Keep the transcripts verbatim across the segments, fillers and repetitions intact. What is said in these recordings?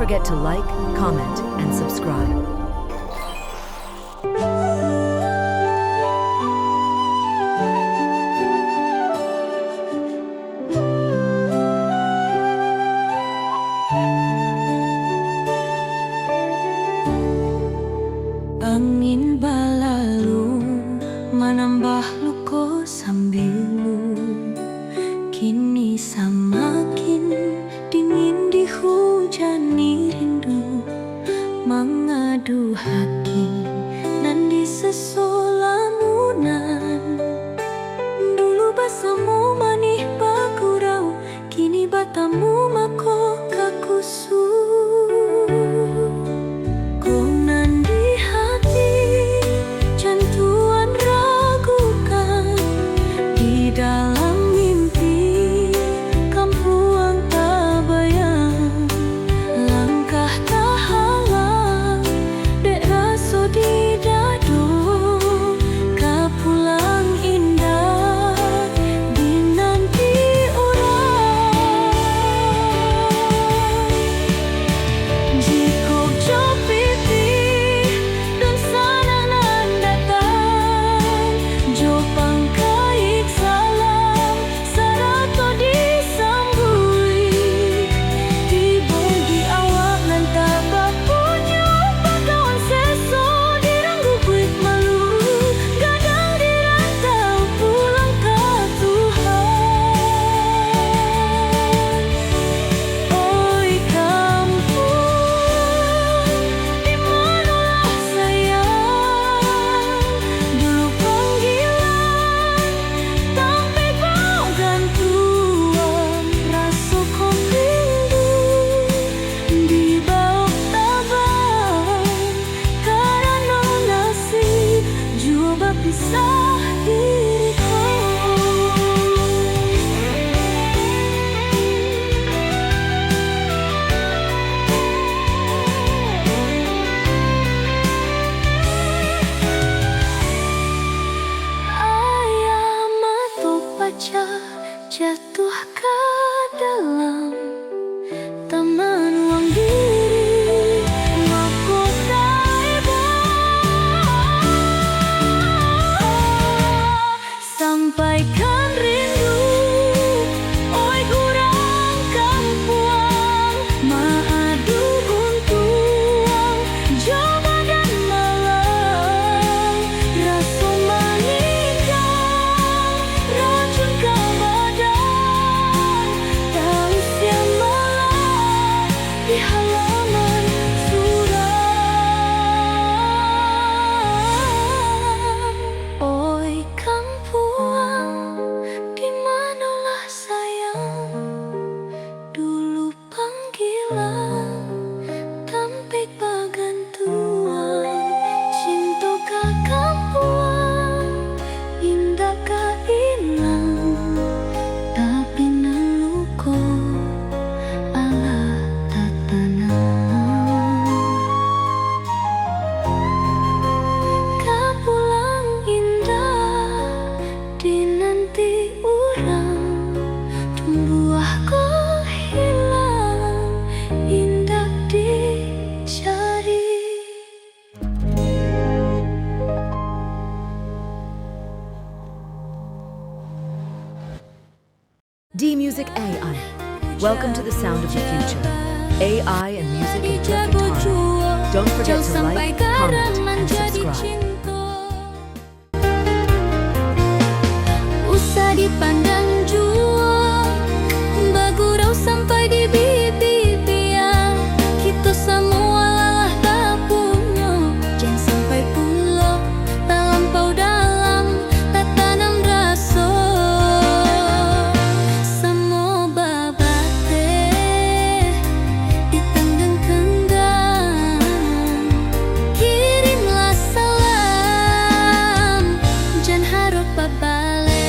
forget to like, comment, and subscribe. Angin balalu manambah luko sambilu, kini samakin dingin dihujani rindu, mangaduhaki nan diseso lamunan. Dulu basamo manih bagurau, kini batamu mako ka kusuah. Kok nan di hati jantuan ragukan, di dalam mimpi kampuang tabayang. Langkah tahalang dek raso di dado, ka pulang indak dinanti urang. Jikok jo pitih dunsanak nan datang, jo pangkaik salam sarato disambuik. Tibo di awak nan tabapunyo, bagawan seso diranggubuik malu, gadang di rantau pulang ka Tuhan. Oi kampuang, di manolah sayang, dulu panggilan, tampek bagantuang, raso ko rindu di bawah taban, karano nasib juo bapisah diri ko. Aia mato pacah jatuah ka dalam, tamanuang diri mako taibo. Sampaikan rindu, oi urang kampuang, maadu untuang jo badan malang, raso maningga racun ka badan, tausia malang di halaman surau. Oi kampuang, di manolah sayang, dulu panggilan, tampek bagantuang, cinto ka kampuang, indak ka ilang, tapi nan luko alah tatanam. Ka pulang indak dinanti urang, tumbuah ko hilang indak dicari. D Music A I. Welcome to the sound of the future. A I and music in perfect harmony. Don't forget to like, comment, and subscribe. Usah dipandang juo, bagurau sampai di bibia. Kito samua lah bapunyo, jan sampai pulo talampau dalam, tatanam raso samo babateh di tanggang kendang. Kirimlah salam, jan harok babaleh.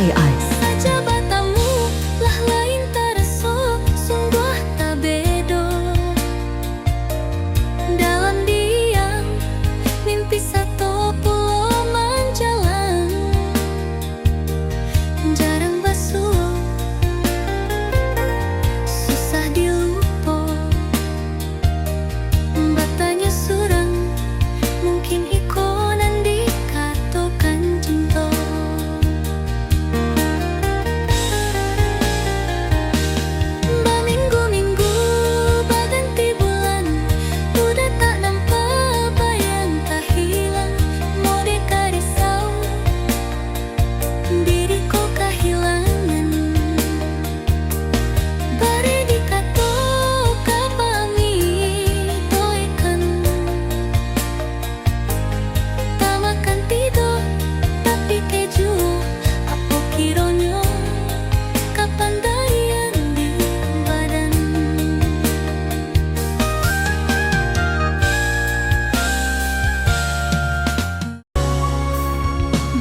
A I. Saja batamu lah lain taraso, sungguah tabedo. Dalam diam, mimpi sato pulo manjalang. Jarang basuo, susah dilupo. Batanyo surang, mungkin iko nan dikatokan cinto. Baminggu-minggu baganti bulan, uda tak nampak bayang tahilang, mode ka risau. Diri ko kahilangan, bari dikato ka pamitoekan. Tamakan tido, tapike juo, apo kironyo kapandaian di badan.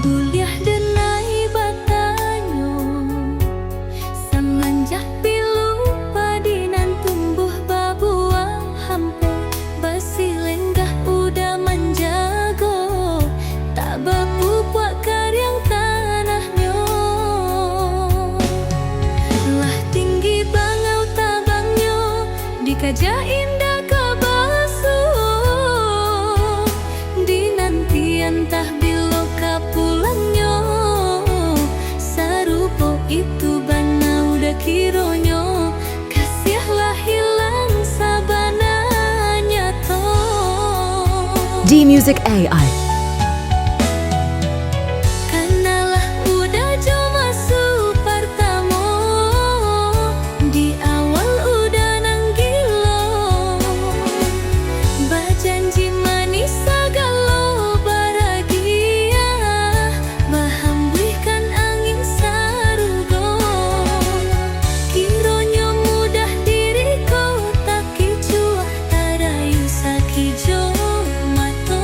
Buliah denai batanyo, samanjak pilu padi nan tumbuah babuah hampek, basilenggah uda manjago, tak bapupuak kariang tanahnyo. Lah tinggi bangau tabangnyo, dikaja indak ka basuo. Dinanti antah bilo ka pulangnyo, sarupo itu bana uda kironyo, kasiah lah hilang sabana nyato. D Music A I. Kanalah uda jo masu partamo, di awal uda nan gilo, bajanji manih sagalo baragiah, bahambuihkan angin sarugo. Kironyo mudah diri ko takicuah, tarayu sakijo mato.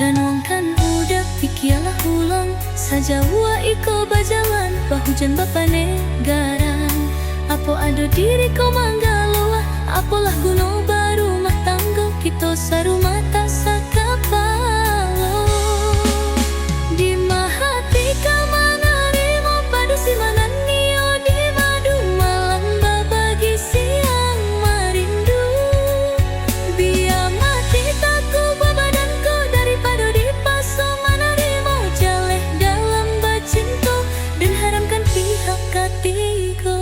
Ranuangkan uda, pikialah ulang, sajauah iko bajalan, bahujan bapanegaran. Apo ado diri ko manggaloah, apolah guno barumah tanggo, kito sarumah tak sakapalo. Dima hati ka manarimo padusi, mananio di madu malam, babagi siang marindu. Bia mati takubua badan ko, daripado dipaso manarimo jaleh dalam bacinto, den haramkan pihak katigo.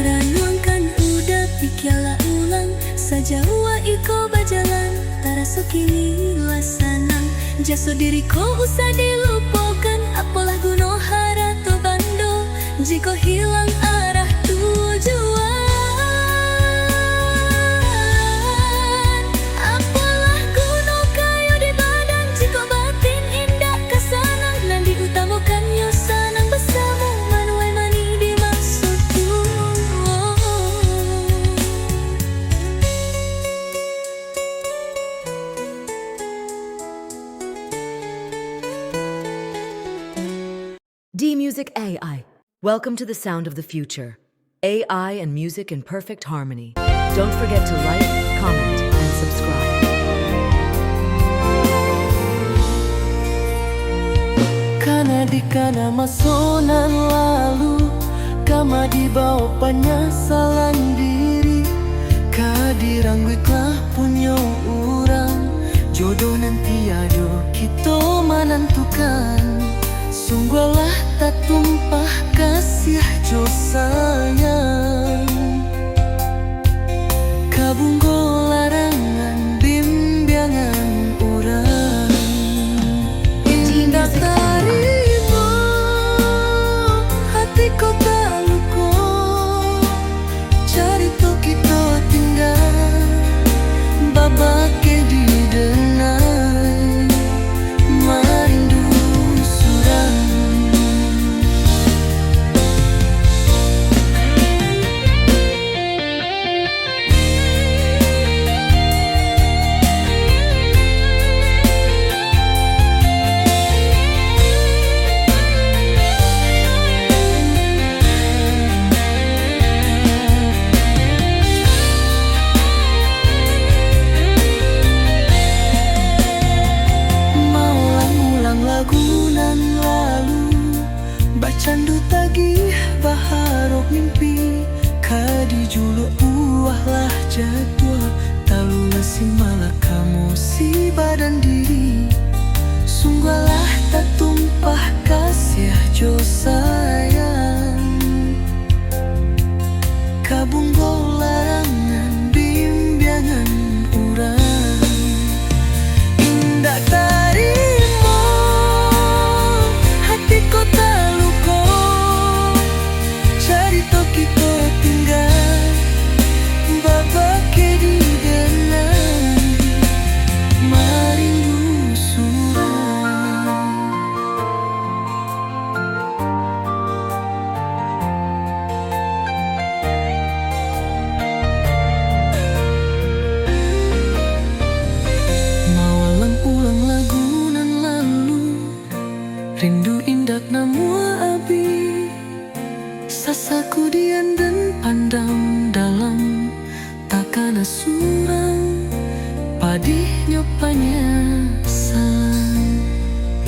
Ranuangkan uda, pikialah ulang, sajauah iko bajalan, taraso kini lah sanang. Jaso diri ko usah dilupokan, apolah guno harato bando, jikok hilang arah tujuan. Apolah guno kayo di badan, jikok batin indak ka sanang. Nan diutamokannyo sanang basamo, manuai manih dimaso tuo. D Music A I. Welcome to the sound of the future. A I and music in perfect harmony. Don't forget to like, comment, and subscribe. Kana dikana maso nan lalu, kama dibawo panyasalan diri, ka dirangguiklah punyo urang, jodoh nan tiado kito manantukan. Sungguahlah tatumpah kasiah jo sayang, ka bungo larangan bimbiangan urang. Indak tarimo, hati ko taluko, carito kito tingga Jadua talu nasi malakamo si badan diri. Sungguahlah tatumpah kasiah jo sayang. Kabunggo larangan bimbiangan urang. Indak tarimo, hati ko taluko. Carito kito tingga, babake didenai, marindu surang. Maulang ulang lagu nan lalu, rindu indak namuah abih. Sasakudian den pandam dalam, takana surang padihnyo panyasalan.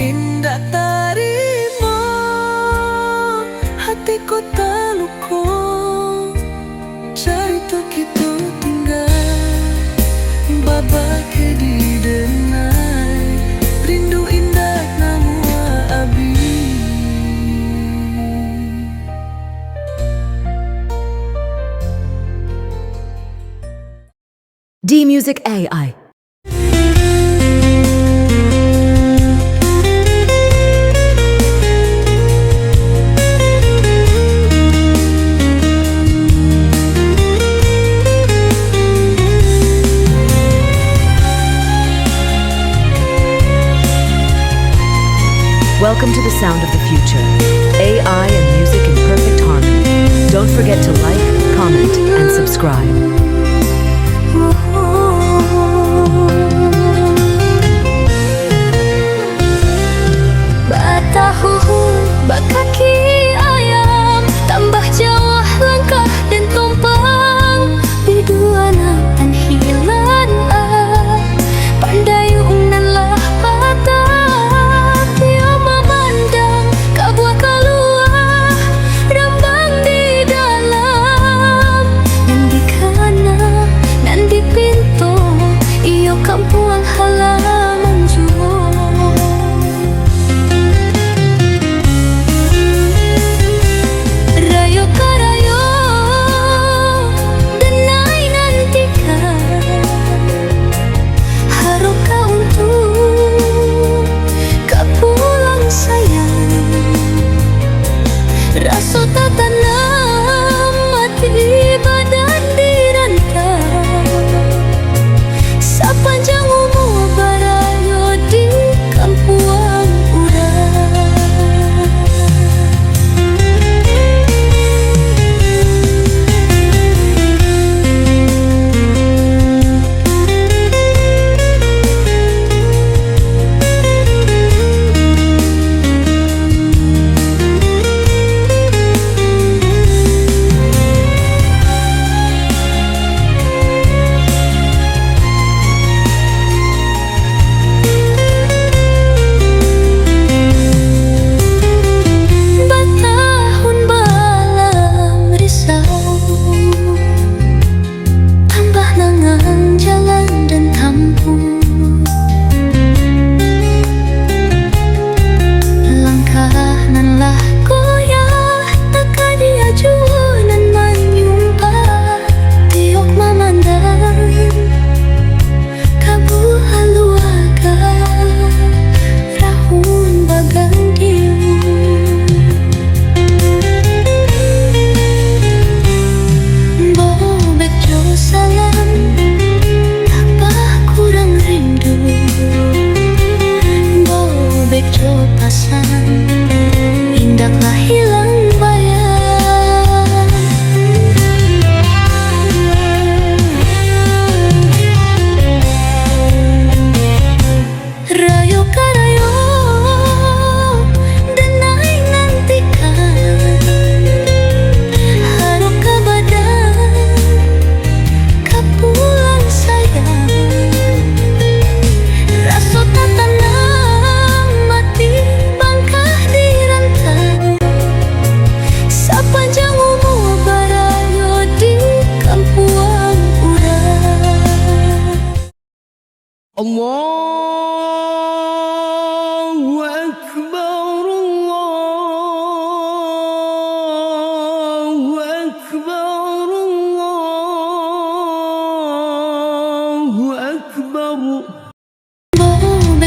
Indak tarimo, hati ko taluko. Carito kito tingga, babake didenai, rindu indak namuah abih. D Music A I. Welcome to the sound of the future. A I and music in perfect harmony. Don't forget to like, comment, and subscribe. Batahu bakaki ayam, tambah jauah langkah den tompang. Biduanan hilan ah, pandayung nan lah patah. Iyo mamandang ka buah kaluah, rambang di dalam, nyandikan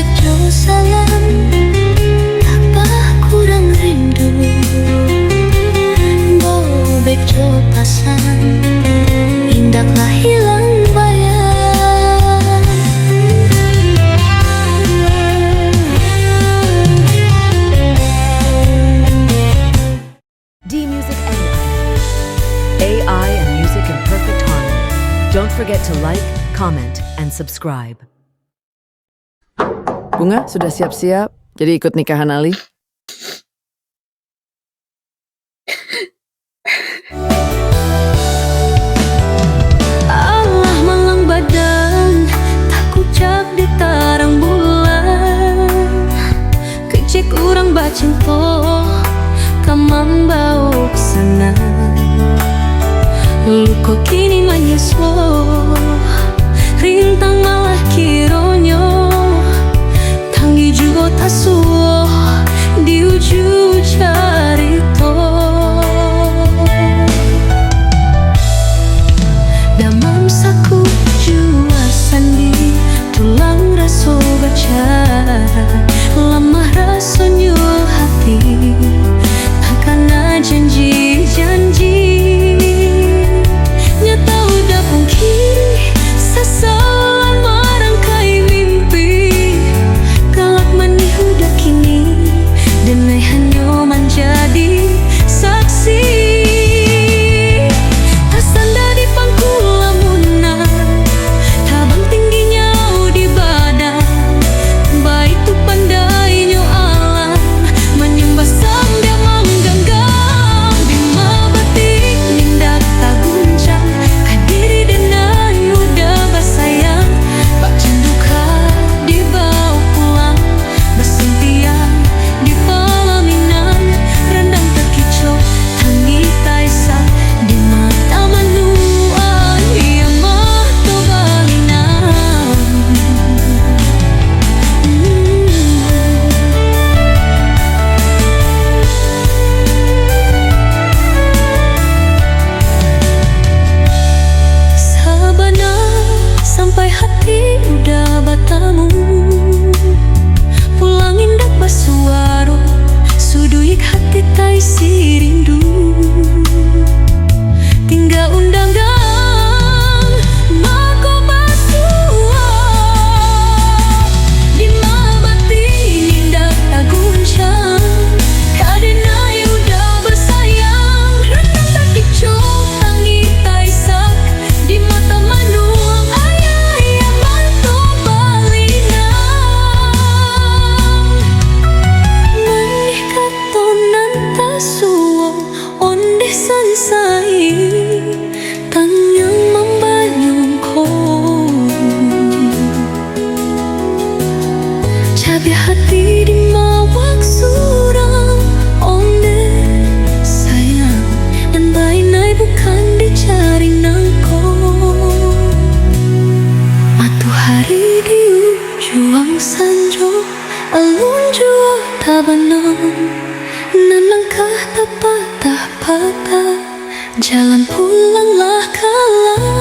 Jo salam, tak kurang rindu. Bobek jo pasan, indaklah hilang bayang. D Music A I. A I and music in perfect harmony. Don't forget to like, comment, and subscribe. Bunga sudah siap-siap, jadi ikut nikahan Ali. Alah malang badan, takucap di tarang bulan. Kecek urang bacinto, ka mambaok sanang. Luko kini manyeso, rintang malah kironyo. Tangih juo tasuo di uju carito. Damam saku jua sandi, tulang raso baca, lamah rasonyo hati, takana janji-janji. Nyata udah pungki, sasalan marangkai mimpi. Galak manih udah kini, denai hanyo manjadi saksi. Tasanda di pangku lamunan, tabang tinggi nyawa di badan. Baitu pandainyo alam, manyambah sambiang mangganggam. Bima batik indak taguncang, kadiri denai udah basayang. Bak canduk ka dibaok pulang, basuntiang di palaminan, randang takicok, tangih taisak di mata manuang, iyo mato balinang. Sabana sampai hati udah batamu, pulang indak basuaro, suduik hati taisi rindu. Tingga undangan mako basuo, di mabatin indak taguncang, kadenai udah basayang, randang takicok, tangih taisak, di mata manuang, ayah, iyo mato balinang. Manih kato nan tasuo, ondeh sansai, tangiang mambanyongko. Cabiak hati di mawak surang, ondeh sayang, nan bainai bukan di jaring nangko. Matohari di ujuang sanjo, alun juo tabanam, nan langkah tapatah-patah, jalan pulang lah kalam.